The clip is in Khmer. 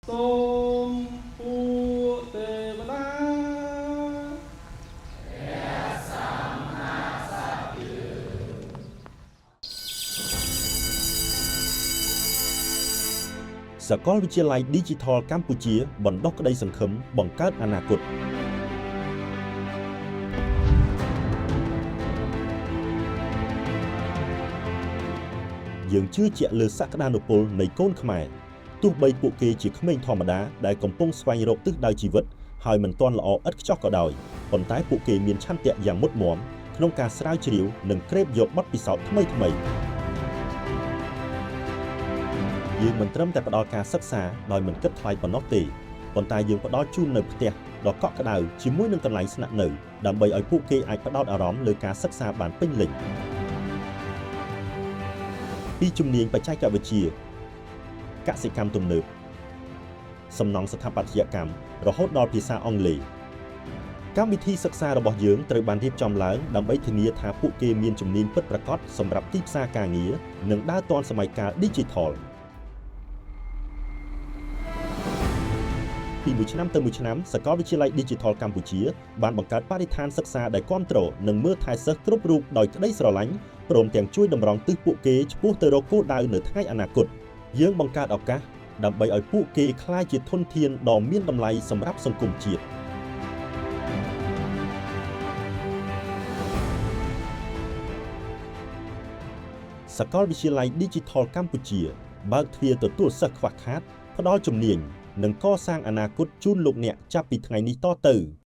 សូមពួកទេវតា សាកលវិទ្យាល័យ Digital កម្ពុជាបណ្ដុះក្តីសង្ឃឹមបង្កើតអនាគតយើងជឿជាក់លើសក្តានុពលនៃកូនខ្មែរទោះបីពួកគេជាក្មេងធម្មតាដែលកំពុងស្វែងរកទិសដៅជីវិតហើយមិនទាន់ល្អឥតខ្ចោះក៏ដោយប៉ុន្តែពួកគេមានឆន្ទៈយ៉ាងមុតមាំក្នុងការស្រាវជ្រាវនិងក្រេបយកបទពិសោធន៍ថ្មីៗយើងមិនត្រឹមតែផ្ដល់ការសិក្សាដោយមិនគិតថ្លៃប៉ុណ្ណោះទេប៉ុន្តែយើងផ្ដល់ជូននូវផ្ទះដ៏កក់ក្ដៅជាមួយនឹងកន្លែងស្នាក់នៅដើម្បីឲ្យពួកគេអាចផ្ដោតអារម្មណ៍លើការសិក្សាបានពេញលេញពីជំនាញបច្ចេកវិទ្យាកសិកម្មទំនើបសំណង់ស្ថាបត្យកម្មរហូតដល់ភាសាអង់គ្លេសកម្មវិធីសិក្សារបស់យើងត្រូវបានរៀបចំឡើងដើម្បីធានាថាពួកគេមានជំនាញពិតប្រាកដសម្រាប់ទីផ្សារការងារនិងដើរទាន់សម័យកាល Digital ពីមួយឆ្នាំទៅមួយឆ្នាំសាកលវិទ្យាល័យ Digital កម្ពុជាបានបង្កើតបរិស្ថានសិក្សាដែលគាំទ្រនិងមើលថែសិស្សគ្រប់រូបដោយក្តីស្រឡាញ់ព្រមទាំងជួយតម្រង់ទិសពួកគេឆ្ពោះទៅរកគោលដៅនៅថ្ងៃអនាគតយើងបង្កើតឱកាសដើម្បីឲ្យពួកគេក្លាយជាធនធានដ៏មានតម្លៃសម្រាប់សង្គមជាតិសាកលវិទ្យាល័យ Digital កម្ពុជាបើកទ្វារទទួលសិស្សខ្វះខាតផ្ដល់ជំនាញនិងកសាងអនាគតជូនលោកអ្នកចាប់ពីថ្ងៃនេះតទៅ។